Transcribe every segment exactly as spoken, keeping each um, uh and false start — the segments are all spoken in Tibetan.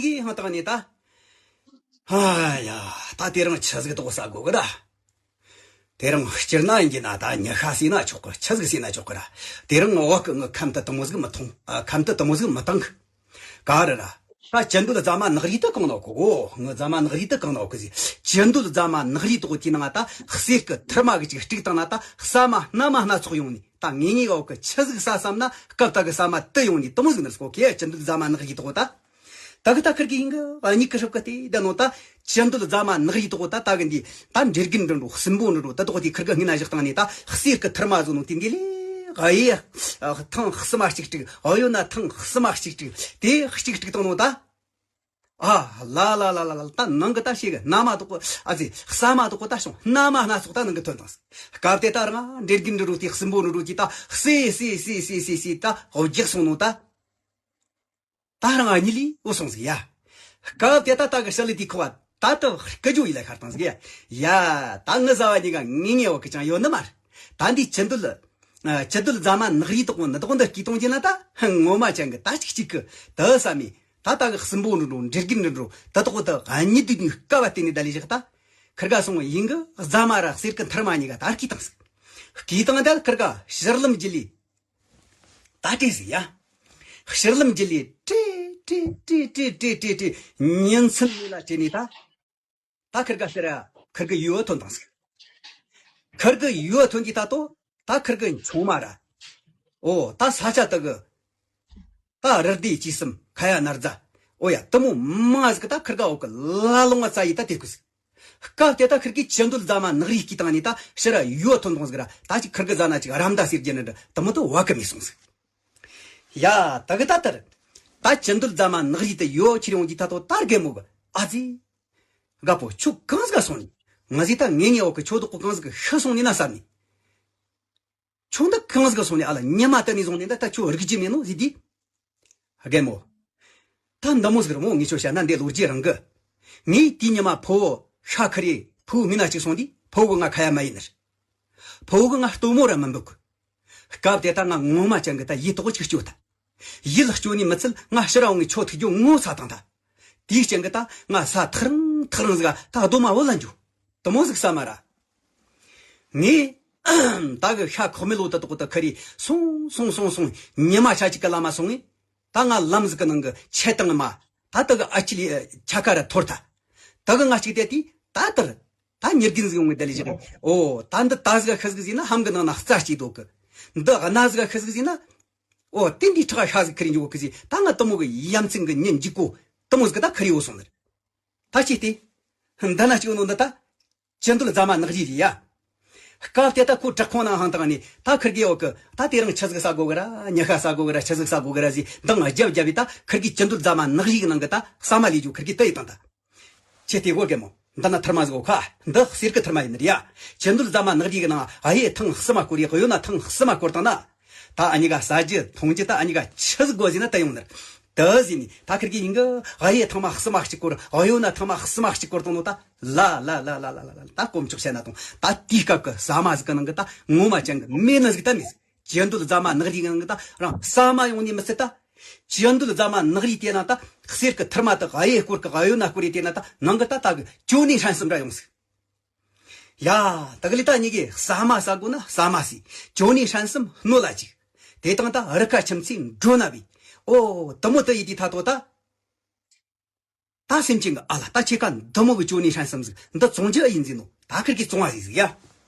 གིས་ཧང་བཏང་ནས་ད། ཨ་ཡ། ད་དེ་རིང་ཆི་ཟིག་དོག་ཟ་དགོ་གི་ར། དེ་རིང་སྤྱིར་ན་ཡིན་གྱི་ན་ད་ཉི་ཤ་ཟོས་ན་ཆོག་གི། ཆི་ཟིག་ཟོས་ན་ཆོག་གི་ར། དེ་རིང་བོད་གི་ངི་ཁམས་དུ་དུ་མོ་ཟིག་མི་མཐོང་། ཨ། ཁམས་དུ་དུ་མོ་ཟིག་མི་བཏང་གི། ག་རེ་ར། ད་ཅི་འདོད་རྫ་མ་ནག་རིལ་དུ་གང་ནོ་གོ་གོ། ངི་རྫ་མ་ནག་རིལ་དུ་གང་ནོ་གི་ཟིག་ཅི་འདོད་རྫ་མ་ནག་རིལ་དོག་དེ་ནང་ད་གསེར་གི་ཐུར་མ་གི་ཅིག་དཀྲུགས་བཏང་ན་ད་ཟ་མ་སྣ་མ་སྣ་ཚོགས་ཡོང་ནི། ད་ངེད་གཉིས་བོད་གི་ཆི་ཟིག་ཟ་བསམ་ན་སྐབས་ད་གི་ཟ་མ་དུ་ཡོང་ནི་དུ་མོ་ཟིག་ནི་སྐོ་ཁེ། ཅི་འདོད་རྫ་མ་ནག་རིལ་དོག་ད། ད་གི་ད་ཁིར་གི་ཡིན་གི་ཨ་ཉིག་གི་ཧྲུབ་གི་དེ་ད་ནོ་ད། ཅི་འདོད་རྫ་མ་ནག་རིལ་དོག་ད་ད་གི་འདི་ད་འབྲས་རྒན་འདྲ་འགྲོ་སྲིན་པོ་འདྲ་འགྲོ་ད་དོག་དེ་ཁིར་གི་སྔུན་ན་བཞག་བཏང་ནི་ད་གསེར་གི་ཐུར་མ་བཟོ་ནོ་དེ་འདི་ལས་ཨ་ཡེ། ཐེངས་གསུམ་མ་གཅིག་དཀྲུགས། ཨ་ཡོད་ན་ཐེངས་གསུམ་མ་གཅིག་དཀྲུགས། དེ་གཅིག་དཀྲུགས་བཏང་ནོ་ད། ཨ་ལ་ལ་ལ་ལ་ལ། ད་ནང་གི་ད་ཤེས་གི་སྣ་མ་དོག་གོ། ཨ་ཙི་ཟ་མ་དོག་གོ་ད་བྱུང་། སྣ་མ་སྣ་ཚོགས་ད་ནང་གི་ཐོན་དང་ཟིག་སྐབས་དེ་ད་རང་འབྲས་རྒན་འདྲ་འགྲོ་དེ་སྲིན་པོ་འདྲ་འགྲོ་དེ་ད་སེ་སེ་སེ་སེ་སེ་སེ་ད་འོ་རྒྱག་སོང་ནོ་ད། ད་རང་ཨ་ཉི་ལི་འོ་སོང་ཟིག་ཡ། སྐབས་དེ་ད་ད་གི་ཤ་ལི་དེ་ཁོ་བ་ད་ད་སྐུ་ཇོ་ཡི་ལ་ཤར་བཏང་ཟིག་ཡ། ཡ་ད་ངི་ཟ་བ་གཉིས་ཀ་ངེད་གཉིས་བོད་གི་ཅང་ཡོད་ནི་མ་རེད། ད་འདི་ཅི་འདོད་ལ། ཅི་འདོད་རྫ་མ་ནག་རིལ་དོག་ནི་དོག་འདི་སྐྱིད་གཏོང་རྒྱུ་ན་ད་ངོ་མ་ཅན་གི་ད་ཅིག་ཅིག་གི་ད་ཟ་མི་ད་ད་གི་སྲིན་པོ་འདྲ་འགྲོ་འབྲས་རྒན་འདྲ་འགྲོ་ད་དོག་ད་ཨ་ཉི་དུ་ནི་ཀ་བ་དེ་ནི་ད་ལི་བཞག་ད། ཁིར་ག་སོང་ཡིན་གི་རྫ་མ་ར་གསེར་གི་ཐུར་མ་གཉིས་ཀ་ད་སྐྱིད་བཏང་ཟིག་སྐྱིད་བཏང་ད་ཁིར་ག་ཕྱིར་ལམ་རྒྱུ་ལི། ད་བྲེས་ཟིག་ཡ། ཕྱིར་ལམ་རྒྱུ་ལས་བྲེས་བྲེས་བྲེས་བྲེས་ཉིན་མཚན་མེད་ལ་བྲེས་ནས་ད། ད་ཁིར་ག་ཟེར་ར་ཁིར་གི་ཡུལ་ཐོན་དང་ཟིག་ཁིར་གི་ཡུལ་ཐོན་གྱི་ད་ལྟོ་ད་ཁིར་གི་ཆུང་མ་ར། ཨོ་ད་ས་ཆ་དག་གི་ད་རི་སྡེ་སྐྱེས་གསུམ་ཁ་ཡ་ན་རྫ། ཨོ་ཡ་དུ་མོ་མ་ཟིག་ད་ཁིར་ག་འོག་གི་ལ་ལུང་བ་ཙ་ཡི་ད་དེ་ཁུ་ཟིག་སྐབས་དེ་ད་ཁིར་གིས་ཅི་འདོད་རྫ་མ་ནག་རིལ་སྐྱིད་བཏང་ནི་ད་ཕྱིར་ར་ཡོད་ཐོན་དོང་ཟིག་ར། ད་ཅིག་ཁིར་གི་ཟ་ན་ཅིག་རམ་ད་ཟེར་རྒྱུ་ནི་འདྲ་དུ་མོ་དུ་བ་གི་མི་སོང་ཟིག་ཡ་ད་གི་ད་ལྟར་ད་ཅི་འདོད་རྫ་མ་ནག་རིལ་དུ་ཡོད་ཁྱེར་ཡོང་གི་ད་ལྟོ་ད་རྒན་མོ་གི་ཨ་ཙི། དགའ་པོ་ཁྱོད་གང་ཟིག་ག་སོང་ནི། ང་ཟིག་ད་ངེད་གཉིས་འོག་གི་ཁྱོད་དོག་གོ་གང་ཟིག་གི་ཤི་སོང་ནི་ན་བསམ་ནི། ཁྱོད་འདི་གང་ཟིག་ག་སོང་ནི་ཨ་ལ་ཉི་མ་དེ་ནས་བཟུང་ནས་ད་ད་ཁྱོད་རིག་རྒྱུ་མེད་ནོ་ཟིག་དེ། རྒན་མོ། ད་འདི་མོ་ཟིག་རེད་མོ། ངས་ཁྱོད་བཤད་ན་འདི་ལོ་རྒྱུས་རང་གི། ངས་དེའི་ཉི་མ་ཕུ་བོ་ཤ་ཁ་རེ་ཕུ་བོ་ངི་ན་གཅིག་སོང་དུས་ཕུ་བོ་གི་ང་ཁ་ཡ་མ་ཡིན་ནི་རེད། ཕུ་བོ་གི་ང་ལྟོ་མོ་ར་མི་འབུད་གི། སྐབས་དེ་ད་ང་ངོ་མ་ཅན་གི་ད་ཡིད་དོག་ཅིག་སྐྱོ་ད། ཡིད་སྐྱོ་ནི་མི་ཚད་ང་ཕྱིར་འོང་ངི་ཁྱོད་ཐུག་རྒྱུ་ངོ་ཚ་དང་ད། དེའི་རྐྱེན་གི་ད་ང་ས་ཐག་རིང་ཐག་རིང་ཟིག་ག་ད་རྡོ་མ་བུད་ལ་འགྱོ། དུ་མོ་ཟིག་ས་མ་ར། ངས་ད་གི་ཤ་ཁོག་མེ་ལོ་ད་དོག་ད་ཁ་རི་སོང་སོང་སོང་སོང་ཉི་མ་ཆ་གཅིག་གི་ལ་མ་སོང་ངས། ད་ང་ལམ་ཟིག་གི་ནང་གི་ཆེ་དང་མ་ད་ད་གི་ཨ་ཅི་ལི་ཆ་ཀ་ར་ཐོར་ད། ད་གི་ང་གཅིག་དེ་དུས་ད་དར་ད་ཉེར་རྒན་ཟིག་ཡོང་ངི་དེ་ལི་ཞིག་ཨོ་ད་འདི་ད་ཟིག་ཤ་ཟིག་ཟིན་ན་ཧམ་གི་ནང་ན་རྩ་གཅིག་དོག་གི། འདི་གནའ་ཟིག་ཤ་ཟིག་ཟིན་ན། ཨོ་དེ་འདི་ཁྲག་ཤ་ཟིག་ཁི་རི་འཇུག་གི་ཟིག་ད་ང་དུ་མོ་གི་ཡ་མཚན་གི་ཉིན་འཇིག་གོ་དུ་མོ་ཟིག་གི་ད་ཁི་རི་འོ་སོང་ནི་རེད། ད་ཅི་སྟེ། འདི་ན་གཅིག་ནོ་འདི་ད། ཅི་འདོད་རྫ་མ་ནག་རིལ་རེད་ཡ། སྐབས་དེ་ད་ཁོ་བྲག་ཁོང་ནང་ཧང་དང་ནི་ད་ཁིར་གེ་འོག་གི་ད་དེ་རིང་ཆི་ཟིག་ཟ་དགོ་གི་ར་ཉི་ཤ་ཟ་དགོ་གི་ར་ཆི་ཟིག་ཟ་དགོ་གི་ར་ཟིག་འདང་རྒྱབ་རྒྱབ་བི་ད་ཁིར་གེ་ཅི་འདོད་རྫ་མ་ནག་རིལ་གི་ནང་གི་ད་ཟ་མ་ལས་རྒྱུ་ཁིར་གེ་ད་ཡི་དང་ད། ཆེ་དེ་གོ་གེ་མོ་འདི་ན་ཐུར་མ་ཟིག་གོ་ཁ་འདི་གསེར་གི་ཐུར་མ་ཡིན་ནི་རེད་ཡ། ཅི་འདོད་རྫ་མ་ནག་རིལ་གི་ནང་ཨ་ཡེ་ཐེངས་གསུམ་མ་སྐོར་ཡེ་གཡོ་ན་ཐེངས་གསུམ་མ་སྐོར་དང་ན། ད་ཨ་ཉི་ག་ཟ་རྒྱུ་འཐུང་རྒྱུ་ད་ཨ་ཉི་ག་ཆི་ཟིག་དགོ་ཟིན་ན་ད་ཡོང་ནི་རེད། ད་ཟིན་ནི་ད་ཁིར་གི་ཡིན་གི་ཨ་ཡེ་ཐེངས་མ་གསུམ་མ་གཅིག་སྐོར་གཡོ་ན་ཐེངས་མ་གསུམ་མ་གཅིག་སྐོར་དང་ནོ་ད། ལ་ལ་ལ་ད་དཀོན་མཆོག་བཤད་ན་དང་ད་དེའི་སྐབས་ཀྱི་ཟ་མ་ཟིག་གི་ནང་གི་ད་ངོ་མ་ཅན་གི་མེད་ནི་ཟིག་ད་མེད་ཟིག་ཅི་འདོད་རྫ་མ་ནག་རིལ་གི་ནང་གི་ད་རང་ཟ་མ་ཡོང་ནི་མི་ཚད་ད། ཅི་འདོད་རྫ་མ་ནག་རིལ་དེ་ན་ད་གསེར་གི་ཐུར་མ་ད་གཡས་སྐོར་གི་གཡོ་ན་སྐོར་རེ་དེ་ན་ད་ནང་གི་ད་ད་གི་ཅོ་ནེ་ཧྲན་གསུམ་འདྲ་ཡོང་ཟིག་ཡ། ད་གི་ལི་ད་ཉི་གི་ཟ་མ་ཟ་དགོ་ན་ཟ་མ་ཟིག་ཅོ་ནེ་ཧྲན་གསུམ་སྣོད་ལ་ཅིག་དེ་དང་ད་རི་ཁ་ཁྱིམ་མཚེས་འགྲོ་ན་བི། ཨོ་དུ་མོ་ད་ཡི་དེ་ད་དོ་ད། ད་སེམས་ཅན་གི་ཨ་ལ་ད་ཁྱེད་ཀ་འདི་མོ་གི་ཅོ་ནེ་ཧྲན་གསུམ་ཟིག་འདི་བཙོང་རྒྱུ་ཨེ་ཡིན་ཟིན་ནོ། ད་ཁིར་གི་བཙོང་བ་ཟིག་ཟིག་ཡ།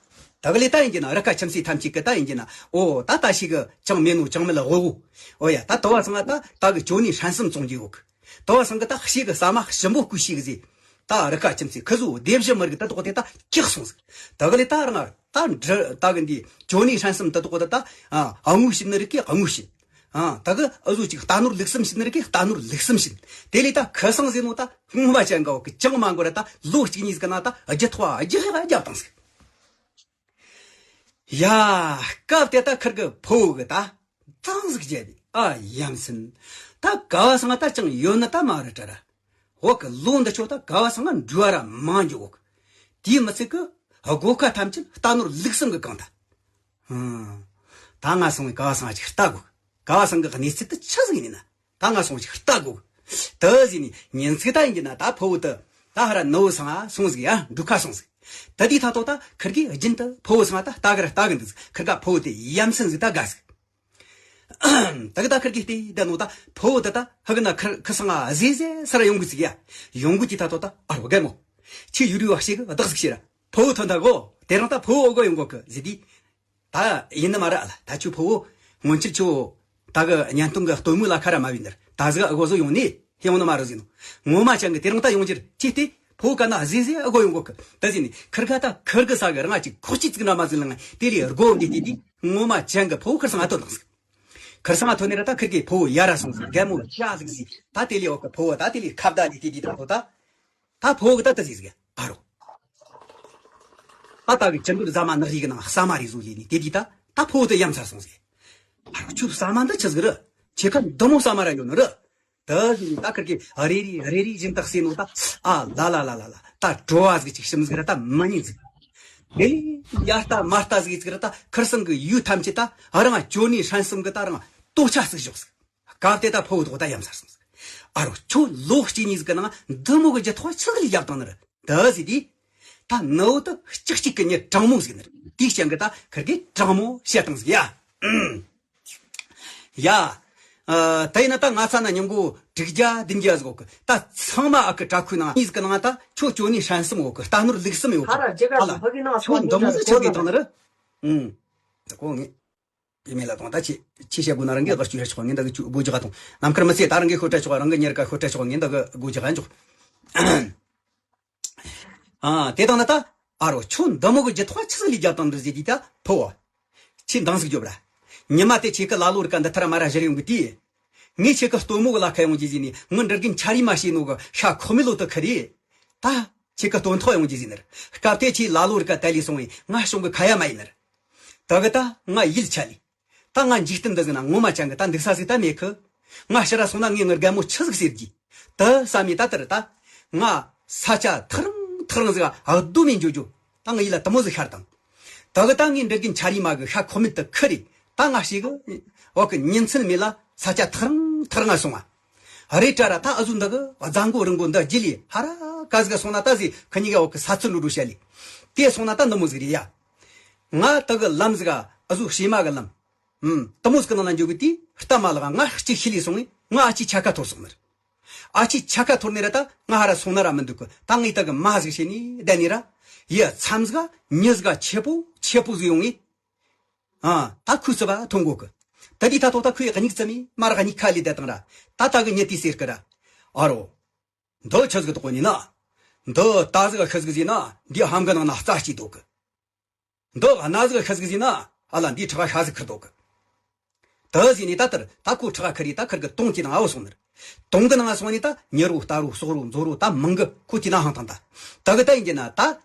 ད་གི་ལི་ད་ཡིན་གྱི་ན་རི་ཁ་ཁྱིམ་མཚེས་ཐམས་ཅད་གི་ད་ཡིན་གྱི་ན་ཨོ་ད་ད་ཞིག་གི་ཅང་མེད་ནོ་ཅང་མེད་ལ་འོ་འོ། ཨོ་ཡ་ད་དུ་བ་ཚང་ང་ད་ད་གི་ཅོ་ནེ་ཧྲན་གསུམ་བཙོང་རྒྱུ་ཡོད་གི། དུ་བ་ཚང་གི་ད་ཞིག་གི་ཟ་མ་ཞིམ་པོ་བསྐུས་ཤིག་ཟིག་ད་རི་ཁ་ཁྱིམ་མཚེས་ཁི་ཟོ་སྡེ་བཞི་མི་རིགས་ད་དོག་དེ་ད་སྐྱག་སོང་ཟིག་ད་གི་ལི་ད་རང་ད་འདྲི་ད་གི་འདི་ཅོ་ནེ་ཧྲན་གསུམ་ད་དོག་ད་ད་ཨ་དངུལ་བྱིན་ནི་རིགས་གི་དངུལ་བྱིན། ཨ། ད་གི་ཨ་ཟོ་ཅིག་རྟ་ནོར་ལུག་གསུམ་བྱིན་ནི་རིགས་རྟ་ནོར་ལུག་གསུམ་བྱིན། དེ་ལས་ད་ཁ་སང་ཟེར་ནོ་ད་སྔོན་མ་ཅན་ག་བ་གི་ཅང་མ་འགོར་ར་ད་ལོ་གཅིག་གཉིས་ཟིག་གི་ནང་ད་ཨ་རྒྱ་ཐོ་ཨ་རྒྱ་ཧེ་ཨ་རྒྱ་བཏང་ཟིག་ཡ། སྐབས་དེ་ད་ཁིར་གི་ཕོ་བོ་གི་ད་ཙང་ཟིག་བརྒྱབ་པས་ཨ་ཡ་མཚན། ད་ག་བ་སང་ད་ཅང་ཡོད་ནི་ད་མ་རེད་དྲ་ར། འོག་གི་ལོ་འདི་ཆོ་ད་ག་བ་སང་འགྲུལ་བ་ར་མང་རྒྱུ་འོག་དེའི་མི་ཚད་གི་སྒོ་ཁ་ཐམས་ཅད་རྟ་ནོར་ལུག་གསུམ་གི་གང་ད། ཧུམ། ད་ང་སོང་བའི་ག་བ་སང་ཅིག་ལྟ་དགོ། ག་བ་སང་གི་གནས་ཚུལ་དུ་ཆི་ཟིག་ཡིན་ན། ད་ང་སོང་ཅིག་ལྟ་དགོ། དེ་ཟིག་ནི་ཉིན་ཚིག་ད་ཡིན་གྱི་ན་ད་ཕོ་བོ་དེ་ད་ཧ་ར་ནུ་བོ་སང་ང་སོང་ཟིག་ཡ། འབྲུག་ཁ་སོང་ཟིག་དེ་དུས་ད་ཐོག་ད་ཁིར་གི་རྒྱུན་དུ་ཕོ་བོ་སང་ང་ད་ལྟ་གི་ར་ལྟ་གི་འདུག་ཁིར་ག་ཕོ་བོ་དེ་ཡ་མཚན་ཟིག་ད་དགའ་ཟིག་ད་གི་ད་ཁིར་གི་བལྟས་ད་ནོ་ད་ཕོ་བོ་དེ་ད་ཧ་གི་ན་ཁིར་ཁི་སང་ང་ཟེ་ཟེ་སར་ཡོང་གི་ཟིག་ཡ། ཡོང་གི་ཅི་ད་ཐོག་ད་ཨ་རོ་རྒན་མོ། ཁྱེད་ཡུ་རུ་བ་ཞིག་གི་བདག་ཟིག་བྱེད་ར། ཕོ་བོ་ཐོན་ད་གོ། དེ་རིང་ད་ཕོ་བོ་ཨོ་གོ་ཡོང་གོ་གི་ཟེ་དུས། ད་ཡིན་ནི་མ་ར་ཨ་ལ། ད་ཁྱོད་ཕོ་བོ་སྔོན་ཆད་ཁྱོད་ད་གི་གཉེན་སྟོན་གི་སྟོན་མོ་ལ་ཁ་ར་མ་བིན་ནར་ད་ཟིག་ཨ་གོ་ཟོ་ཡོང་ནི་ཧེ་ཡོང་ནི་མ་ར་ཟིན་ནོ། ངོ་མ་ཅན་གི་དེ་རིང་ད་ཡོང་རྒྱུར་ཅི་སྟེ་ཕོ་བོ་ག་ན་ཟེ་ཟེ་ཨ་གོ་ཡོང་གོ་གི་ད་ཟིན་ནི་ཁིར་ག་ད་ཁིར་གི་ས་གི་རང་ཅིག་ཁོག་ཅི་ཙིག་ན་མ་ཟིན་ལ་ང་དེ་ལས་སྒོ་འདི་དེ་དེ་ངོ་མ་ཅན་གི་ཕོ་བོ་ཁིར་སང་ང་ཐོན་དང་ཟིག་ཁིར་སང་ང་ཐོན་ནི་ར་ད་ཁིར་གི་ཕོ་བོ་ཡ་ར་སོང་ཟིག་རྒན་མོ་ཅག་ཟིག་ཟིག་ད་དེ་ལས་ཨོ་གི་ཕོ་བོ་ད་དེ་ལས་ཁ་བརྡ་ལས་དེ་དེ་ད་ཐོ་ད། ད་ཕོ་བོ་གི་ད་ད་ཟིག་ཟིག་ཨ་རོ། ད་ད་གི་ཅི་འདུལ་ཟ་མ་ནག་རིགས་ནང་ཟ་མ་རེ་བཟོ་ཡེ་ནི་དེ་དུས་ད་ད་ཕོ་བོ་དེ་ཡ་མཚར་སོང་ཟིག་ཨ་རོ་ཁྱོད་ཟ་མ་འདི་ཆི་ཟིག་རེད། ཁྱེད་ཁ་འདི་མོ་ཟ་མ་ར་ཡོད་ནི་རེད། ད་ཟིག་ནི་ད་ཁིར་གི་རེ་རེ་རེ་རེ་བཞིན་དག་སེ་ནོ་ད་ཨ་ལ་ལ་ལ་ལ་ལ་ད་བྲོ་བ་ཟིག་ཅིག་ཞིམ་ཟིག་ར་ད་མ་ཉིན་ཟིག་དེ་ལས་ཡ་ལྟ་མ་ལྟ་ཟིག་ཟིག་ར་ད་ཁིར་སང་གི་ཡུལ་ཐམས་ཅད་ད་རང་ཅོ་ནི་ཧྲན་སུམ་གི་ད་རང་ལྟོ་ཆ་ཟིག་ཞོག་ཟིག་སྐབས་དེ་ད་ཕོ་བོ་དོ་ད་ཡ་མཚར་སོང་ཟིག་ཨ་རོ་ཁྱོད་ལོ་གཅིག་གཉིས་ཟིག་གི་ནང་འདི་མོ་གི་རྒྱུ་ཐོག་ཆི་ཟིག་ལས་རྒྱབ་བཏང་ནི་རེད། ད་ཟེར་དུས། ད་ནུ་བོ་དེ་ལྕགས་གཅིག་གི་མྱི་དྲང་མོ་ཟིག་ནི་རེད། དེའི་རྐྱེན་གི་ད་ཁིར་གི་དྲང་མོ་བཤད་བཏང་ཟིག་ཡ། ཡ། ཨ། ད་ཡིན་ན་ད་ང་ཚ་ན་ཉིན་གུང་དྲུག་བརྒྱ་བདུན་བརྒྱ་ཟིག་གི་ད་ཚང་མ་ཨ་ཁུ་དྲ་ཁུའི་ནང་གཉིས་ཟིག་གི་ནང་ད་ཁྱོད་ཅོ་ནི་ཧྲན་སུམ་ཡོད་གི་རྟ་ནོར་ལུག་གསུམ་ཡོད་གི་ཧ་ར་རྒྱ་གར་ཨ་ལ། གི་ཕ་གི་ནང་ཁྱོད་འདི་མོ་ཟིག་ཆགས་གི་བཏང་ནི་རེད། ཨུང་། ད་གོ་ངེས། ཡི་མེད་ལ་དང་ད་ཅི་ཅི་བྱེད་དགོས་ན་རང་གི་དགར་བཅུག་ར་ཆོག་ངས་འདི་གི་བཅུག་དགོས་ཀྱི་ག་དང་ནམ་མཁར་མི་ཚེ་ད་རང་གི་ཤོད་ར་ཆོག་རང་གི་ཉེར་ཀ་ཤོད་ར་ཆོག་ངས་འདི་གི་དགོས་ཀྱི་ག་འཇོག་ཨ་དེ་དང་ན་ད་ཨ་རོ་ཁྱོད་འདི་མོ་གི་རྒྱུ་ཐོག་ཆི་ཟིག་ལས་རྒྱབ་དང་འདི་ཟེར་དུས་ད་ཕོ་བོ། ཁྱེད་འདང་ཟིག་རྒྱོབ་ར། ཉི་མ་དེ་ཁྱེད་ཀི་ལ་ལོ་རི་ཀ་འདི་ཐར་མ་ར་བཞུར་ཡོང་གི་དུས། ངས་ཁྱེད་ཀི་སྟོན་མོ་གི་ལ་ཁ་ཡོང་རྒྱུ་ཟེར་ནས་ངི་འདྲི་རྒན་ཆ་རི་མ་ཤེས་ནོ་གི་ཤ་ཁོ་མི་ལོ་དུ་ཁི་རེད། ད་ཁྱེད་ཀི་སྟོན་ཐོག་ཡོང་རྒྱུ་ཟེར་ནི་རེད། སྐབས་དེ་ཁྱེད་ལ་ལོ་རི་ཀ་དལ་ལས་སོང་བས་ང་གཞུང་གི་ཁ་ཡ་མ་ཡིན་ནི་རེད། ད་གི་ད་ང་ཡིད་ཆད་ལས། ད་ང་འཇིག་རྟེན་འདི་ཟིག་ན་ངོ་མ་ཅན་གི་ད་འདུག་ས་ཟིག་ད་མེད་གི་ང་ཕྱིར་ར་སོང་ན་ངས་ངི་རྒན་མོ་ཆི་ཟིག་ཟེར་རྒྱུ། ད་བསམ་མེད་ད་དེར་ད། ང་ས་ཆ་ཐག་རིང་ཐག་རིང་ཟིག་ག་སྡོད་མེད་འཇོ་འཇོ། ད་ངི་ཡིད་ལ་དུ་མོ་ཟིག་ཤར་དང་། ད་གི་ད་ངས་འདྲི་རྒན་ཆ་རི་མ་གི་ཤ་ཁོ་མེད་དུ་ཁི་རེད། ད་ང་ཞིག་གི་འོག་གི་ཉིན་མཚན་མེད་ལ་ས་ཆ་ཐག་རིང་ཐག་རིང་ང་སོང་ང་། རེད་དྲ་ར་ད་ཨ་ཟུ་འདི་གི་རྫ་མགོ་རི་མགོ་འདི་རྒྱུད་ལས་ཧ་ར་ག་ཟིག་ག་སོང་ན་ད་ཟིག་ཁི་གཉིས་ཀ་འོག་གི་ས་ཚུལ་ལུ་རུ་བཤད་ལས། དེ་སོང་ན་ད་འདི་མོ་ཟིག་རེད་ཡ། ང་ད་གི་ལམ་ཟིག་ག་ཨ་ཟུ་བྱེ་མ་གི་ལམ། ཨུམ། དུ་མོ་ཟིག་གི་ནང་ན་འཇོག་གི་དུས་རྟ་མ་ལག་ང་གཅིག་ཤི་ལས་སོང་ངས་ང་ཨ་ཅེ་ཆ་ཁ་འཐོར་སོང་ནི་རེད། ཨ་ཅེ་ཆ་ཁ་འཐོར་ནི་ར་ད་ང་ཧ་ར་སོང་ན་ར་མི་འདུག་གི་ད་ངས་ད་གི་མ་ཟིག་བྱས་ནས་བསྡད་ནི་ར། ཡི་མཚམས་ཟིག་ག་མྱི་ཟིག་ག་ཆེ་པོ་ཆེ་པོ་ཟིག་ཡོང་ངས། ཨ། ད་ཁོའི་རྩིབ་བ་ཐོན་གོ་གི་ད་དེ་ད་ཐོག་ད་ཁོའི་གཉིག་རྩིབ་མས་མ་ར་གཉིག་ཁ་ལས་བསྡད་དང་ར། ད་ད་གི་མྱི་དེས་ཟེར་གི་ར། ཨ་རོ། འདི་ཆི་ཟིག་དོག་ནི་ན། འདི་རྟ་ཟིག་ཤི་ཟིག་ཟིན་ན་འདི་ཧམ་གི་ནང་ན་རྩྭ་སྐྱེས་འདུག་གི་འདི་གནའ་ཟིག་ཤི་ཟིག་ཟིན་ན་ཨ་ལ་འདིའི་ཁྲག་ཤ་ཟིག་ཁུར་འདུག་གི་དེ་ཟིན་ནས་ད་ལྟར་ད་ཁོ་ཁྲག་ཁུར་རེ་ད་ཁུར་གི་དོང་གི་ནང་ཨ་བོ་སོང་ནི་རེད། དོང་གི་ནང་སོང་ནས་ད་མྱི་རོ་རྟ་རོ་སྲོག་རོ་མཛོ་རོ་ད་མང་གི་ཁོ་དེ་ན་ཧང་ཐང་ད། དེ་གི་ད་ཡིན་གྱི་ན་ད།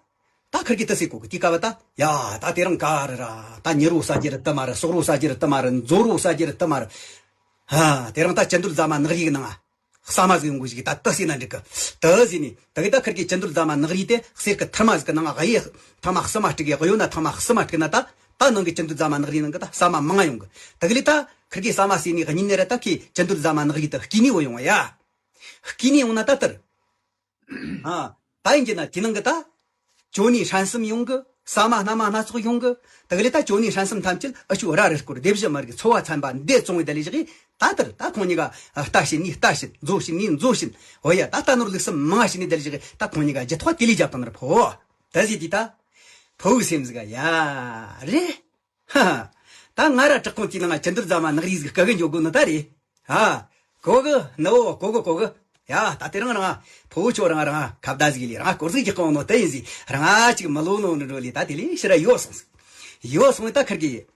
ད་ཁུར་གི་དེ་ཟེར་གོ་གི་དེ་ཀ་བ་ད་ཡ་ད་དེ་རིང་ག་རེ་ར་ད་མྱི་རོ་ཟ་རྒྱུ་རེད་དེ་མ་རེད། སྲོག་རོ་ཟ་རྒྱུ་རེད་དེ་མ་རེད། མཛོ་རོ་ཟ་རྒྱུ་རེད་དེ་མ་རེད། ཧ་དེ་རིང་ད་ཅི་འདུལ་ཟ་མ་ནག་རིགས་ནང་ཨ། ཟ་མ་ཟིག་ཡོང་གི་ཞིག་ད་ལྟ་ཟེར་ན་འགྲིག་གི་དེ་ཟིན་ནས་དེ་གི་ད་ཁུར་གི་ཅི་འདུལ་ཟ་མ་ནག་རིགས་དེ་གསེར་གི་ཐུར་མ་ཟིག་གི་ནང་གཡས་ཐ་མ་གསུམ་མ་དཀྲུག་གི་གཡོན་ན་ཐ་མ་གསུམ་མ་དཀྲུག་ན་ད་ད་ནང་གི་ཅི་འདུལ་ཟ་མ་ནག་རིགས་ནང་གི་ད་ཟ་མ་མང་ང་ཡོང་གི་དེ་གི་ལས་ད་ཁུར་གི་ཟ་མ་ཟོས་ནས་གཉིད་ནས་ར་ད་ཁོས་ཅི་འདུལ་ཟ་མ་ནག་རིགས་དེ་བརྐུས་ནས་བུད་ཡོང་བ་ཡ། བརྐུས་ནས་ཡོང་ན་ད་ལྟར། ཨ། ད་ཡིན་གྱི་ན་དེ་ནང་གི་ད། ཅོ་ནེ་ཧྲན་སུམ་ཡོང་གི་ཟ་མ་སྣ་མ་སྣ་ཚོགས་ཡོང་གི་དེ་གི་ལས་ད་ཅོ་ནེ་ཧྲན་སུམ་ཐམས་ཅད་ཨ་ཆུ་ར་རི་སྐོར་སྡེ་བཞི་མ་རིག་འཚོ་བ་ཚན་པ་འདི་བཙོང་བའི་དེ་ལས་བཞག་གི་ད་ལྟར་ད་ཁོང་གཉིས་ཀ་རྟ་བྱིན་ནི་རྟ་བྱིན། མཛོ་བྱིན་ནི་མཛོ་བྱིན། འོ་ཡ་ད་རྟ་ནོར་ལུག་གསུམ་མང་བྱིན་ནི་དེ་ལས་བཞག་གི་ད་ཁོང་གཉིས་ཀ་རྒྱུ་ཐོག་དེ་ལས་རྒྱབ་བཏང་ནི་རེད་ཕོ། ད་ཟིག་དེ་ད། ཕོ་བོའི་སེམས་ཟིག་ག་ཡ། རེད། ཧ་ཧ། ད་ང་ར་བྲག་ཁུང་དེའི་ནང་ང་ཅི་འདུལ་ཟ་མ་ནག་རིལ་ཟིག་བསྐོལ་གི་འཇོག་དགོས་ནི་ད་རེད། ཧ། གོ་གི་ནུ་བོ་གོ་གི་གོ་གི་ཡ་ད་དེ་རིང་རང་ཕོ་བོ་ཁྱོད་རང་རང་ཁ་བརྡ་ཟིག་ལས་རང་སྐོར་ཟིག་གི་གང་ནོ་དེ་ཡིན་ཟིག་རང་ཅིག་མི་ལོ་ནོ་འགྲོ་ལས་ད་དེ་ལས་ཕྱིར་ཡོད་སོང་ཟིག་ཡོད་སོང་ད་ཁུར་གི་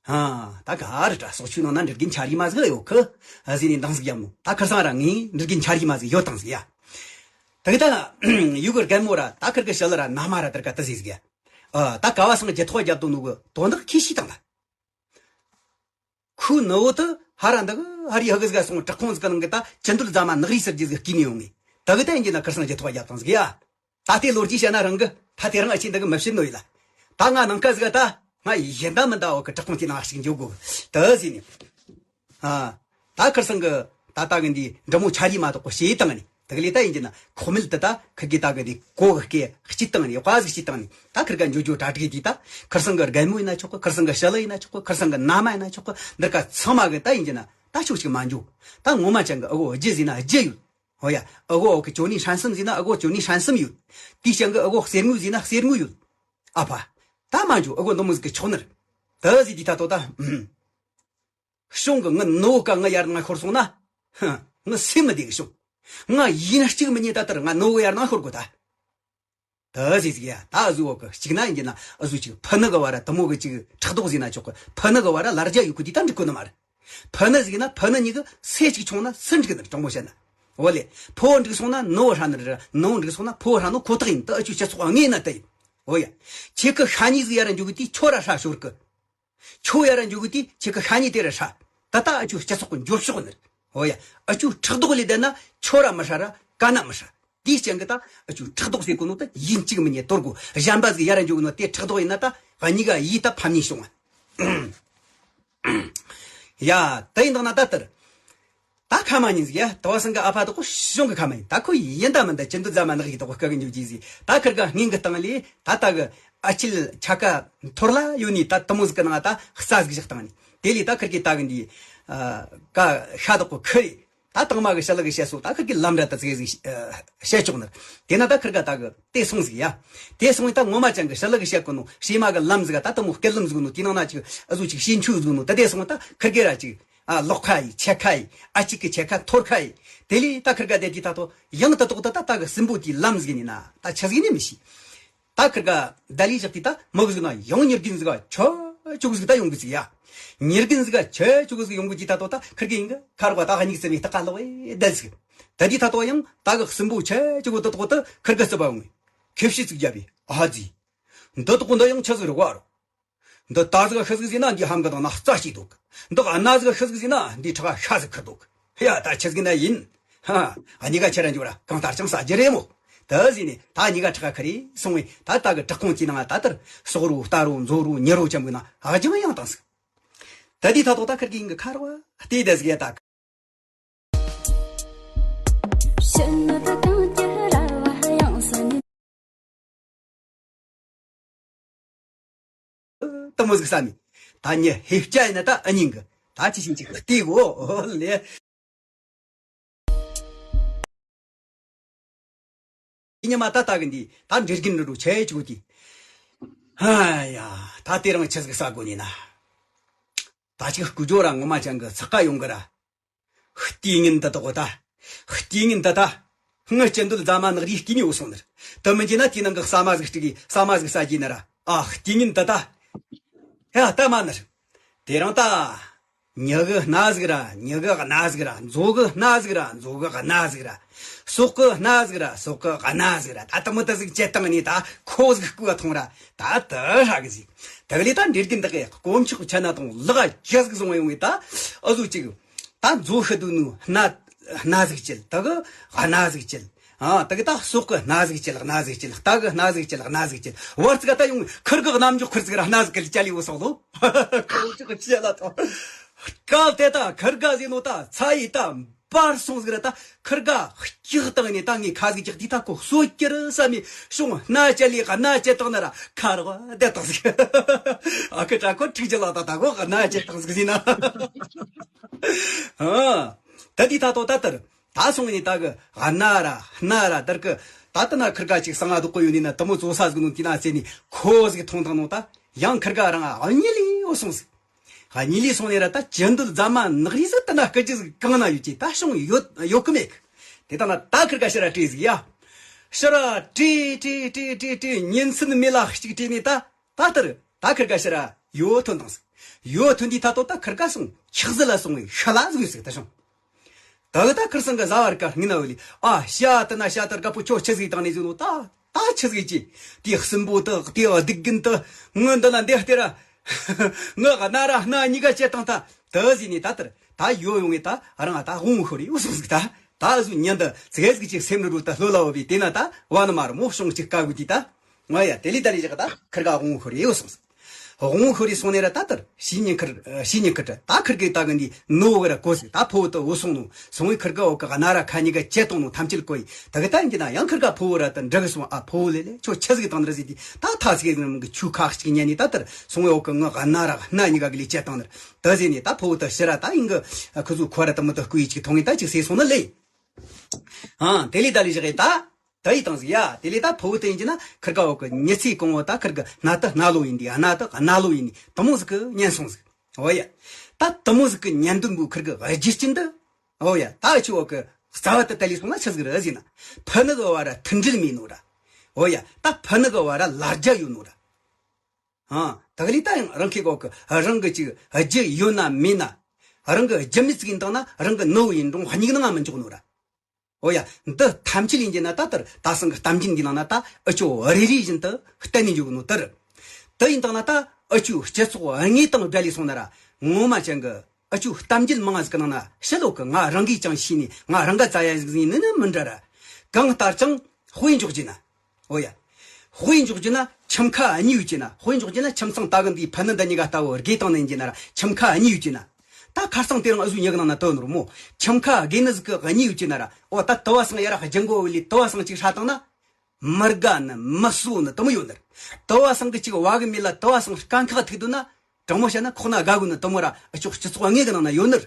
ཧ། ད་ག་རེ་དྲ་སོག་ཆུ་ནང་ན་འདྲི་རྒན་ཆ་རི་མ་ཟིག་ཡོད་གི་ཨ་ཟིག་ནས་འདང་ཟིག་ཡམ་ནོ་ད་ཁུར་སང་ར་ངས་འདྲི་རྒན་ཆ་རི་མ་ཟིག་ཡོད་དང་ཟིག་ཡ། ད་གི་ད་ཡུ་གུར་རྒན་མོ་ར་ད་ཁུར་གི་ཞལ་ར་ན་མ་ར་དར་ག་ད་ཟིག་ཟིག་ཡ། ཨ། ད་ཀ་བ་སང་རྒྱུ་ཐོག་རྒྱབ་དོ་ནུ་གི་དོན་དག་ཁྱི་ཤི་དང་ད། ཁུ་ནུ་བོ་དུ་ཧ་ར་འདི་གི་ཧ་རི་ཧ་གི་ཟིག་སོང་བྲག་ཁུང་ཟིག་གི་ནང་གི་ད་ཅི་འདུལ་ཟ་མ་ནག་རིལ་ཟེར་རྒྱུ་ཟིག་བསྐུས་ནས་ཡོང་ངས་ད་གི་ད་ཡིན་གྱི་ན་ཁུར་སང་རྒྱུ་ཐོག་རྒྱབ་དང་ཟིག་ཡ། ད་དེ་ལོ་རྒྱུས་བཤད་ན་རང་གི་ད་དེ་རང་ཨ་ཆེ་འདི་གི་མི་བཤད་ནོ་ཡིན་ལ། ད་ང་ནང་ཁ་ཟིག་ད་ང་ཡིན་ད་མིན་ད་འོ་གི་བྲག་ཁུང་དེ་ནང་ཞིག་འཇོག་དགོ་གི་ད་ཟིག་ནས། ཨ། ད་ཁུར་སང་གི་ ད་ལྟ་གི་འདི་འབྲི་མོ་ཆ་རིས་མ་གཏོགས་པ་བྱེད་བཏང་ནི། དེ་ག་ལས་ད་ཡིན་གྱི་ན་ཁོག་མེད་དུ་ད་ཁིར་གི་ད་གི་འདི་གོ་གི་སྐད་སྐྱིད་བཏང་ནི། ཡོ་ག་ཟིག་སྐྱིད་བཏང་ནི། ད་ཁིར་ག་འཇོ་འཇོ་གྲ་གྲིག་དེ་ད་ཁིར་སང་གི་རྒན་མོ་ཡིན་ན་ཆོག་གི། ཁིར་སང་གི་ཞི་ལི་ཡིན་ན་ཆོག་གི། ཁིར་སང་གི་མནའ་མ་ཡིན་ན་ཆོག་གི། འདིར་ཀ་ཚང་མ་གི་ད་ཡིན་གྱི་ན་ད་ཕྱོགས་གཅིག་མ་འཇོ། ད་ངོ་མ་ཅན་གི་ཨ་གོ་རྒྱུ་ཟིན་ན་རྒྱུ་ཡོད། ཨོ་ཡ། ཨ་གོ་གི་ཅོ་ནི་ཧྲན་སུམ་ཟིན་ན་ཨ་གོ་ཅོ་ནི་ཧྲན་སུམ་ཡོད། དེའི་ཅན་གི་ཨ་གོ་གསེར་དངུལ་ཟིན་ན་གསེར་དངུལ་ཡོད། ཨ་ཕ། ད་མ་འཇོ། ཨ་གོ་འདི་མོ་ཟིག་གི་ཆོག་ནི་རེད། ད་ཟིག་དེ་ད་ལྟོ་ད། ཨུམ། གཞུང་གི་ངི་ནུ་བོ་ཀ་ངི་ཡར་ནང་ཤོར་སོང་ན། ཧ། ངི་སེམས་མི་བདེ་གི་བྱུང་། ང་ཡིན་གཅིག་མི་ཉན་ད་ལྟར་ང་ནུ་བོ་ཡར་ནང་ཤོར་དགོས་ད། ད་ཟིག་ཟིག་ཡ། ད་ཨ་ཟུ་བོ་གི་གཅིག་ན་ཡིན་གྱི་ན་ཨ་ཟུ་གཅིག་ཕུ་ནུ་གི་བར་ར་དུ་མོ་གི་གཅིག་ཕྲག་དོག་ཟིན་ན་ཆོག་གི། ཕུ་ནུ་གི་བར་ར་ལར་རྒྱ་ཡོད་གི་དེ་ད་འགྲིག་གོ་ནི་མ་རེད། ཕུ་ནུ་ཟིག་ན་ཕུ་ནུ་གཉིས་གི་སེ་གཅིག་ཆུང་ན་སུ་འགྲིག་གི་ནི་རེད། དྲང་མོ་བཤད་ན། འོ་ལེ། ཕུ་བོ་འགྲིག་སོང་ན་ནུ་བོ་ཧྲ་ནི་རེད། ནུ་བོ་འགྲིག་སོང་ན་ཕུ་བོ་ཧྲ་ནོ་ཁོ་ཐག་ཡིན། ད་ཨ་ཆུ་སྤྱི་ཚོགས་ངེས་ན་ད་ཡིན། འོ་ཡ། ཁྱེད་ཀི་ཤ་ཉེ་ཟིག་ཡར་ར་འཇུག་གི་དེ་ཁྱོ་ར་ཧྲ་ཤོར་གི། ཁྱོ་ཡར་ར་འཇུག་གི་དེ་ཁྱེད་ཀི་ཤ་ཉེ་དེ་ར་ཧྲ། ད་ལྟ་ཨ་ཆུ་སྤྱི་ཚོགས་གི་འགྱོ་ཕྱོགས་ནི་རེད། འོ་ཡ། ཨ་ཆུ་ཕྲག་དོག་ལས་བསྡད་ན་ཁྱོ་ར་མི་ཧྲ་ར་ཀ་ན་མི་ཧྲ། དེའི་རྐྱེན་གི་ད་ཨ་ཆུ་ཕྲག་དོག་ཟེར་གོ་ནོ་ད་ཡིན་གཅིག་མིན་གཉིས་དོར་དགོས། གཞན་པ་ཟིག་ཡར་ར་འཇུག་གི་ནོ་དེ་ཕྲག་དོག་ཡིན་ན་ད་གཉིས་ཀ་ཡིས་ད་ཕམ་ཉེས་བྱུང་བ། ཡ། ད་ཡིན་དང་ན་ད་ལྟར། ད་ཁ་མ་ཉིན་ཟིག་ཡ། ད་བ་སང་གི་ཨ་ཕ་དག་གོ་གཞུང་གི་ཁ་མ་ཡིན། ད་ཁོ་ཡིན་ད་མིན་ད་ཅི་འདུ་རྫ་མ་ནག་གི་དག་གོ་སྐད་གི་འཇུག་གི་ཟིག། ད་ཁིར་ག་སྔོན་གི་སྟེང་ལས་ད་ལྟ་གི་ཨ་ཆིལ་ཆ་ཀ་འཐོར་ལ་ཡོད་ནི་ད་དུ་མོ་ཟིག་གི་ནང་ད་རྩ་ཟིག་བཞག་བཏང་ནི། དེ་ལས་ད་ཁིར་གི་ད་གི་འདི་ཨ་ཀ་ཤ་དག་གོ་ཁི་རེད། ད་དང་མ་གི་ཞི་ལི་གི་བཤད་སོ་ད་ཁིར་གི་ལམ་འདྲ་ད་ཙིག་ཟིག་བཤད་ཆོག་ནི། དེ་ན་ད་ཁིར་ག་ད་གི་དེ་སོང་ཟིག་ཡ། དེ་སོང་ད་ངོ་མ་ཅན་གི་ཞི་ལི་གི་བཤད་གོ་ནོ་ཧྲེ་མ་གི་ལམ་ཟིག་ག་ད་དུ་མོ་སྐད་ལམ་ཟིག་ནོ་དེ་ནང་ན་ཅིག་ཨ་ཟུ་ཅིག་ཤེས་ཆུ་ཟིག་ནོ་ད་དེ་སོང་ད་ཁིར་གི་ར་ཅིག་ཨ་ལོག་ཁ་ཡི་ཆེ་ཁ་ཡི་ཨ་ཅིག་གི་ཆེ་ཁ་འཐོར་ཁ་ཡི། དེ་ལས་ད་ཁིར་ག་དེ་དེ་ད་ཏོ་ཡང་ད་ཏོག་ད་ད་ད་གི་སྲིན་པོ་དེའི་ལམ་ཟིག་ནི་ན་ད་ཆི་ཟིག་ནི་མི་ཤེས། ད་ཁིར་ག་ད་ལི་ཞག་དེ་ད་མི་གི་ཟིག་ན་ཡང་ཉེར་གིན་ཟིག་ག་ཆོ་ཆུ་གི་ཟིག་ད་ཡོང་གི་ཟིག་ཡ། ཉེར་གིན་ཟིག་ག་ཆོ་ཆུ་གི་ཟིག་ཡོང་གི་ཅི་ད་ཏོ་ད་ཁིར་གི་ཡིན་གི་ཁ་རོག་ད་ཧ་ཉིག་ཙེ་མི་ད་ཀ་ལོག་ཨེ་ད་ཟིག། ད་དེ་ད་ཏོ་ཡང་ད་གི་སྲིན་པོ་ཆོ་ཆུ་གི་ད་ཏོག་ད་ཁིར་ག་སི་པ་ཡོང་ངི་ཁེབས་ཤི་ཟིག་རྒྱབ་བི་ཨ་ཟི། འདི་ཏོག་འདི་ཡང་ཆི་ཟིག་རེད་བ་རོ། འདི་ད་ཟིག་ཤི་ཟིག་ཟིན་ན་འདི་ཧམ་གི་དང་ན་རྩ་ཞིག་འདུག། འདི་ག་ན་ཟིག་ཤི་ཟིག་ཟིན་ན་འདི་ཁྲག་ཤ་ཟིག་ཁུར་འདུག། ཡ་ད་ཆི་ཟིག་ན་ཡིན། ཧ། ཨ་ཉི་ག་ཁྱེད་རང་འཇུག་ར་གང་ལྟར་ཀྱང་ཟ་རྒྱུ་རེད་མོ། ད་ཟིན་ནས་ད་ཉི་ག་ཁྲག་ཁུར་རེ་སོང་བས་ད་ད་གི་བྲག་ཁུང་གི་ནང་ད་ལྟར་སོག་རུ་རྟ་རུ་མཛོ་རུ་ཉི་རུ་ཅམ་གི་ན་ཨ་ཅང་ཡང་བཏང་ཟིག། ད་འདི་ད་ཏོག་ད་ཁིར་གི་ཡིན་གི་ཁ་ར་བ་ལྟས་ད་ཟིག་ཡ་ད། ད་མོ་ཟིག་ས་མི། ད་ཉི་ཧེ་བཅའ་ཡིན་ན་ད་ཨ་ཉིང་གི་ད་ཅི་ཞིག་ཅིག་བལྟས་གོ་ལེ། ཉི་མ་ད་ད་གི་འདི་ད་འདྲེ་རྒན་འདྲ་རུ་ཆེ་ཆུ་དེ། ཧ་ཡ། ད་དེ་རང་ཆི་ཟིག་ས་གོ་ནི་ན། ད་ཅིག་སྐུ་ཇོ་ར་ངོ་མ་ཅན་གི་ཚག་ཀ་ཡོང་གི་ར། ལྟས་ངན་འདི་དག་ད། ལྟས་ངན་འདི་ད། ངི་སྐྱིད་འདོད་རྫ་མ་ནག་རིའི་ལྟས་ངན་འོ་སོང་ནར། དུ་མི་འཇི་ན་དེའི་ནང་གི་ཟ་མ་ཟིག་སྤྲུག་གི་ཟ་མ་ཟིག་ཟ་རྒྱུ་ནི་ར། ཨ་ལྟས་ངན་འདི་ད། ཧ་ལྟ་མ་ནར། དེ་རིང་ད། ཉི་གི་སྣ་ཟིག་ར་ཉི་གི་སྣ་ཟིག་ར་མཛོ་གི་སྣ་ཟིག་ར་མཛོ་གི་སྣ་ཟིག་ར། ཟོག་གི་སྣ་ཟིག་ར་ཟོག་གི་སྣ་ཟིག་ར། ད་དུ་མི་ད་ཟིག་བཅད་བཏང་ནི་ད་ཁོ་ཟིག་སྐུ་བ་ཐོང་ར། ད་དུ་ཧྲ་གི་ཟིག། དེ་ག་ལས་ད་འདྲེ་རྒན་དག་གི་དཀོན་མཆོག་ཆ་ན་དང་ལག་ཅི་ཟིག་བཟུང་བ་ཡོང་བའི་ད་ཨ་ཟོ་ཅིག། ད་མཛོ་ཤི་དུ་ནུ་སྣ་སྣ་ཟིག་བཅད། ད་གི་སྣ་ཟིག་བཅད། ཨ་ད་གི་ད་ཟོག་གི་སྣ་ཟིག་བཅད་ལག་སྣ་ཟིག་བཅད་ལག་རྟ་གི་སྣ་ཟིག་བཅད་ལག་སྣ་ཟིག་བཅད། བར་ཙི་ག་ད་ཡོང་ཁུར་གི་རྣམ་འཇོག་ཁུར་ཙི་ག་ར་སྣ་ཟིག་གི་ལ་ཅ་ལི་བོ་སོག་ལོ། ཁོ་ཅིག་གི་ཅ་ལ་ད། སྐབས་དེ་ད་ཁུར་ག་ཟིག་ནོ་ད་ཚ་ཡི་ད་འབར་སོང་ཟིག་ར། ད་ཁུར་ག་སྐྱག་བཏང་ནས་ད་ངས་ཁ་ཟིག་ཅག་དེ་ད་ཁོ་གསོད་ཀྱི་རེད་བསམ་ནས་ཤོང་སྣ་ཅ་ལི་ག་སྣ་ཅ་བཏང་ན་ར་ཁ་རོག་བསྡད་བཏང་ཟིག། ཨ་ཁུ་ད་ཁོ་ཁྲིག་ཅ་ལ་ད་ད་ཁོ་ག་སྣ་ཅ་བཏང་ཟིག་ཟིན་ན། ཨ། ད་དེ་ད་ཏོ་ད་ལྟར་ད་སོང་ནས་ད་གི་སྣ་ར་སྣ་ར་དར་གི་ད་ལྟ་ན་ཁུར་ག་ཅིག་གསང་ང་སྡུག་གི་ཡོད་ནི་ན་དུ་མོ་བཙོ་ས་ཟིག་ནོ་དེ་ན་ཟེར་ནས་ཁོ་ཟིག་མཐོང་དང་ནོ་ད་ཡང་ཁུར་ག་རང་ཨ་ཉི་ལི་འོ་སོང་ཟིག། ཨ་ཉི་ལི་སོང་ནས་ར་ད་ཅི་འདོད་རྫ་མ་ནག་རིས་ཟིག་ད་ན་སྐད་ཅིག་ཟིག་གང་ན་ཡོད་ཀྱི་ད་ཤོང་ཡོད་ཡོད་གི་མེད་གི། དེ་ད་ན་ད་ཁུར་ག་ཕྱི་ར་བྲོས་ཟིག་ཡ། ཕྱི་ར་བྲོས་བྲོས་བྲོས་བྲོས་བྲོས་ཉིན་མཚན་མེད་ལ་གཅིག་བྲོས་ནས་ད། ད་ལྟར་ད་ཁུར་ག་ཕྱི་ར་ཡོ་ཐོན་དང་ཟིག། ཡོ་ཐོན་དུས་ད་ལྟོ་ད་ཁུར་ག་སོང་འཁྱག་ཟི་ལ་སོང་བའི་ཤ་ལ་ཟིག་ཡོད་ཟིག་ད་བྱུང་། ད་གི་ད་ཁུར་སང་གི་བཟའ་བར་ཀ་སྔུན་ན་བ་ལི་ཨ་ཤ་དི་ན་ཤ་དར་ག་པོ་ཁྱོ་ཆི་ཟིག་དང་ནི་ཟིག་ནོ་ད་ད་ཆི་ཟིག་ཅི། དེ་གསུམ་པོ་དི་དེ་སྡིག་རྒན་དི་ངི་འདི་ན་འདི་སྟེ་ར་ངི་ག་ན་ར་སྣ་གཉིས་ཀ་བཅད་དང་ད་དི་ཟིག་ནི་ད་ལྟར་ད་ཡོ་ཡོང་ངེ་ད་རང་ད་དབང་ཤོར་ཡོ་སོང་ཟིག་ད། ད་གཟོད་ཉིན་འདི་ཙི་གེ་ཟིག་ཅིག་སེམས་རུ་རུ་ད་ལྷོད་ལ་བ་བི་དེ་ན་ད་བ་ནི་མ་རུ་མོ་ཤོང་ཅིག་དཀའ་གུ་དི་ད། ང་ཡ་དེ་ལི་ད་ལི་ཞག་ད་ཁུར་ག་དབང་ཤོར་ཡོ་སོང་ཟིག། དབང་ཤོར་རེ་སོང་ནས་ར་ད་ལྟར་ཤི་ཉེན་ཁར་ཤི་ཉེན་ཁར་ད་ཁིར་གི་ད་གི་འདི་ནོ་གི་ར་གོ་སི་ད་ཕོ་བོ་དུ་འུ་སོང་ནོ་སོང་བའི་ཁིར་གི་འོ་གི་གནའ་ར་ཁ་ཉི་ག་ཅེ་གཏོང་ནོ་ཐམས་ཅད་གོ་ཡི་ད་གི་ད་ཡིན་གྱི་ན་ཡང་ཁིར་ག་ཕོ་བོ་ར་ད་འདྲ་གི་སོང་ཨ་ཕོ་བོ་ལེ་ལེ་ཁྱོད་ཆི་ཟིག་བཏང་ནི་ར་ཟིག་དེ་ད་ཐ་ཟིག་གི་ཆུ་ཁག་ཅིག་ཉན་ནི་ད་ལྟར་སོང་བའི་འོ་གི་ངི་གནའ་ར་སྣ་ཉི་ག་གི་ལས་ཅེ་བཏང་ནི་ར་ད་ཟེ་ནི་ད་ཕོ་བོ་དུ་ཕྱི་ར་ད་ཡིན་གི་ཁི་ཟུ་ཁོ་ར་ད་མི་དུ་སྐུ་ཡི་ཅིག་མཐོང་ངི་ད་ཅིག་ཟེ་སོང་ནི་ལེ། ཨ་དེ་ལས་ད་ལས་བཞག་གི་ད། ད་ཡི་དང་ཟིག་ཡ། དེ་ལས་ད་ཕུ་བོ་དེ་ཡིན་གྱི་ན་ཁིར་ག་འོག་གི་ཉི་ཚེ་གང་བོ་ད་ཁིར་གི་སྣ་ད་སྣ་ལོ་ཡིན་དེ་སྣ་ད་སྣ་ལོ་ཡིན་ནི་དུ་མོ་ཟིག་གི་ཉན་སོང་ཟིག་འོ་ཡ། ད་དུ་མོ་ཟིག་གི་ཉན་འདུན་པོ་ཁིར་གི་རྒྱུ་རྐྱེན་འདི། འོ་ཡ། ད་ཨ་ཆུ་འོག་གི་རྩ་བ་དུ་ད་ལས་སོང་ན་ཆི་ཟིག་རེད་ཟེར་ན། ཕུ་ནུ་གི་བར་ར་མཐུན་སྒྲིལ་མེད་ནོ་ར། འོ་ཡ། ད་ཕུ་ནུ་གི་བར་ར་ལ་རྒྱ་ཡོད་ནོ་ར། ཨ་ད་ག་ལས་ད་ཡང་རང་ཁེ་གོ་གི་རང་གི་ཅིག་རྒྱུ་ཡོད་ན་མེད་ན། རང་གི་རྒྱུ་མེད་ཟིག་ཡིན་དང་ན་རང་གི་ནུ་བོ་ཡིན་རུང་སྙིང་ནང་མི་འཇོག་ནོ་ར། འོ་ཡ། འདི་ཐམས་ཅད་ཡིན་གྱི་ན་ད་ལྟར་ད་སང་གི་གཏམ་རྒྱུད་འདི་ནང་ན་ད་ཨ་ཆོ་རེ་རེ་བཞིན་དུ་བསྟན་ནས་འཇུག་ནོ་ལྟར། དེ་ཡིན་དང་ན་ད་ཨ་ཆོའི་སྤྱི་ཚོགས་དངོས་དང་སྦྲ་ལས་སོང་ན་ར་ངོ་མ་ཅན་གི་ཨ་ཆོའི་གཏམ་རྒྱུད་མང་ང་ཟིག་གི་ནང་ན་ཕྱི་ལོག་གི་ང་རང་གིས་ཀྱང་ཤེས་ནས་ང་རང་ག་བཙལ་ཡ་ཟིག་ཡིན་ནི་ནི་མི་འདྲ་ར། གང་ལྟར་ཀྱང་དཔེ་འཇོག་རྒྱུ་ན། འོ་ཡ། དཔེ་འཇོག་རྒྱུ་ན་ཁྱིམ་ཁ་གཉིས་ཡོད་ཀྱི་ན། དཔེ་འཇོག་རྒྱུ་ན་ཁྱིམ་ཚང་ད་གི་འདིའི་ཕ་ནི་འདི་གཉིས་ཀ་ལྟ་བུ་དགེ་དང་ནན་གྱི་ན་ར་ཁྱིམ་ཁ་གཉིས་ཡོད་ཀྱི་ན། ད་ཁར་སང་དེ་རིང་ཨ་ཟུ་ཉི་གི་ནང་ན་དོ་ནོར་མོ། ཁྱིམ་ཁ་དགེ་ནི་ཟིག་གི་གཉིས་ཡོད་ཀྱི་ན་ར། འོ་ད་དུ་བ་སང་ཡ་ར་ཧ་ཇང་གོ་བི་ལི་དུ་བ་སང་ཅིག་ཧྲ་བཏང་ན། མི་དགའ་ནི་མི་གསོ་ནི་དུ་མོ་ཡོད་ནི་ར། དུ་བ་སང་གི་ཅིག་བ་གི་མི་ལ་དུ་བ་སང་དཀའ་ཁག་ཐུག་དུ་ན། དྲང་མོ་བཤད་ན་ཁོག་ན་དགའ་གོ་ནི་དུ་མོ་ར་ཨ་ཆོག་སྤྱི་ཚོགས་དངོས་གི་ནང་ན་ཡོད་ནི་ར།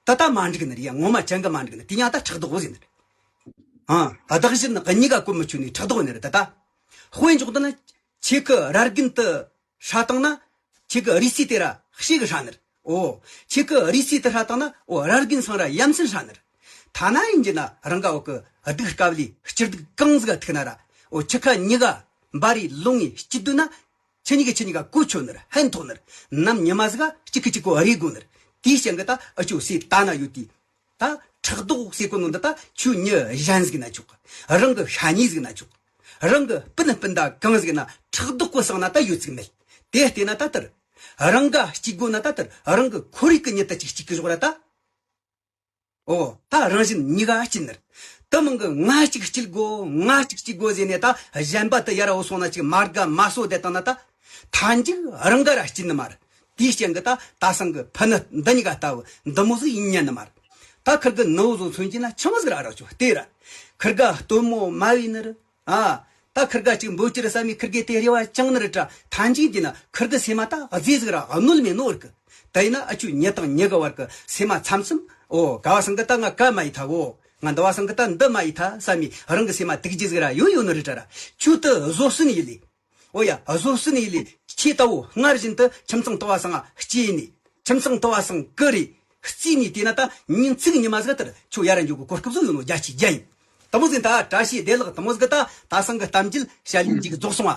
ད་ལྟ་མ་འགྲིག་ནི་རེད་ཡ། ངོ་མ་ཅན་གི་མ་འགྲིག་ནི་དེ་ཉག་ད་ཕྲག་དོག་ཟེར་ནི་རེད། ཨ་བདག་གཞན་གཉིས་ཀ་གོ་མི་ཆོད་ནི་ཕྲག་དོག་ནི་རེད་ད་ལྟ། དཔེ་འཇོག་ད་ན་ཁྱེད་ཀི་ར་རྒན་དུ་ཧྲ་བཏང་ན། ཁྱེད་ཀི་རི་སི་དེ་ར་ཤེས་གི་ཧྲ་ནི་རེད། འོ། ཁྱེད་ཀི་རི་སི་དུ་ཧྲ་བཏང་ན་འོ་ར་རྒན་སང་ར་ཡ་མཚན་ཧྲ་ནི་རེད། ཐ་ན་ཡིན་གྱི་ན་རང་ག་འོ་གི་སྡུག་དཀའ་ལས་སྐྱིད་སྡུག་གང་ཟིག་ག་ཐུག་ན་ར། འོ་ཁྱི་ཁ་གཉིས་ཀ་འབའ་རི་ལོང་ངི་སྐྱིད་དུ་ན། ཁྱེད་གཉིས་ཀྱིས་ཁྱེད་གཉིས་ཀ་གོ་ཆོད་ནི་ར་ཕན་ཐོགས་ནི་ར། ནམ་ཉི་མ་ཟིག་ག་གཅིག་གིས་གཅིག་གོ་རེ་དགོ་ནི་ར། དེའི་རྐྱེན་གི་ད་ཨ་ཆོ་སི་ད་ན་ཡོད་དེ། ད་ཕྲག་དོག་ཟེར་གོ་ནོ་འདི་ད་ཁྱོད་མྱི་གཞན་ཟིག་ན་ཆོག་གི་རང་གི་ཤ་ཉེ་ཟིག་ན་ཆོག་གི་རང་གི་སྤུན་སྤུན་ཟླ་གང་ཟིག་ན་ཕྲག་དོག་གོ་སང་ན་ད་ཡོད་ཟིག་མེད། དེ་བལྟས་ན་ད་ལྟར་རང་ག་གཅིག་དགོ་ན་ད་ལྟར་རང་གི་ཁོར་ཡུག་གི་མྱི་ད་ཅིག་གཅིག་གི་ཞོག་ར་ད། ཨོ། ད་རང་བཞིན་གཉིས་ཀ་སྐྱིད་ནི་རེད། དུ་མང་གི་ང་གཅིག་སྐྱིད་དགོ་ང་གཅིག་སྐྱིད་དགོ་ཟེར་ནས་ད་གཞན་པ་དུ་ཡར་འོ་སོང་ན་ཅིག་མ་དགའ་མ་སོ་བསྡད་བཏང་ན་ད། མཐའ་མཇུག་རང་ག་ར་སྐྱིད་ནི་མ་རེད། དེའི་རྐྱེན་གི་ད་ད་སང་གི་ཕུ་ནུ་འདི་གཉིས་ཀ་ལྟ་བུ་འདི་མོ་ཟིག་ཡིན་ཉན་ནི་མ་རེད། ད་ཁིར་གི་ནུ་བོ་ཟོ་མཚོན་གྱི་ན་ཆི་མོ་ཟིག་ར་ར་ཆོག་ལྟོས་ར། ཁིར་ག་སྟོན་མོ་མ་བའི་ནི་རེད། ཨ། ད་ཁིར་ག་ཅིག་འབོད་ཅི་རེད་བསམ་མི་ཁིར་གེ་དེ་རེ་བ་བཅངས་ནི་རེད་དྲ། ཐང་ཅིག་གི་ན་ཁིར་གི་སེམས་མ་ད་རྫས་ཟིག་ར་གནོད་མེད་ནོ་རིག་གི། ད་ཡིན་ན་ཨ་ཆུ་ཉི་དང་ཉི་གི་བར་གི་སེམས་མ་ཚམ་ཚམ། ཨོ་ག་བ་སང་གི་ད་ང་ག་མ་ཡི་ཐ་གོ། ང་འདི་བ་སང་གི་ད་འདི་མ་ཡི་ཐ་བསམ་མི་རང་གི་སེམས་མ་དུག་རྒྱུ་ཟིག་ར་ཡོད་ཡོད་ནི་རེད་དྲ་ར། ཆུ་དུ་བཟོ་སྲིད་ནི་ཡི་ལི། ཨོ་ཡ་བཟོ་སྲིད་ནི་ཡི་ལི། ཁྱེད་ལྟ་བུ་སྔར་བཞིན་དུ་ཁྱིམ་ཚང་ལྟ་བ་སང་ང་སྐྱེས་ནི། ཁྱིམ་ཚང་ལྟ་བ་སང་གི་རེད། རྩིས་ནས་བལྟས་ན་ད་ཉིན་གཅིག་ཉི་མ་ཟིག་ལྟར་ཁྱོད་ཡར་འཇུག་གི་གོ་སྐབས་བཟོ་ཡོད་ནོ་རྒྱ་ཆེ་རྒྱ་ཡིན། དེ་མོ་ཟིག་ད་བཀྲ་ཤིས་བདེ་ལེགས་དེ་མོ་ཟིག་ད་ད་སང་གི་གཏམ་རྒྱུད་བཤད་ལས་འཇིག་རྫོགས་སོང་བ།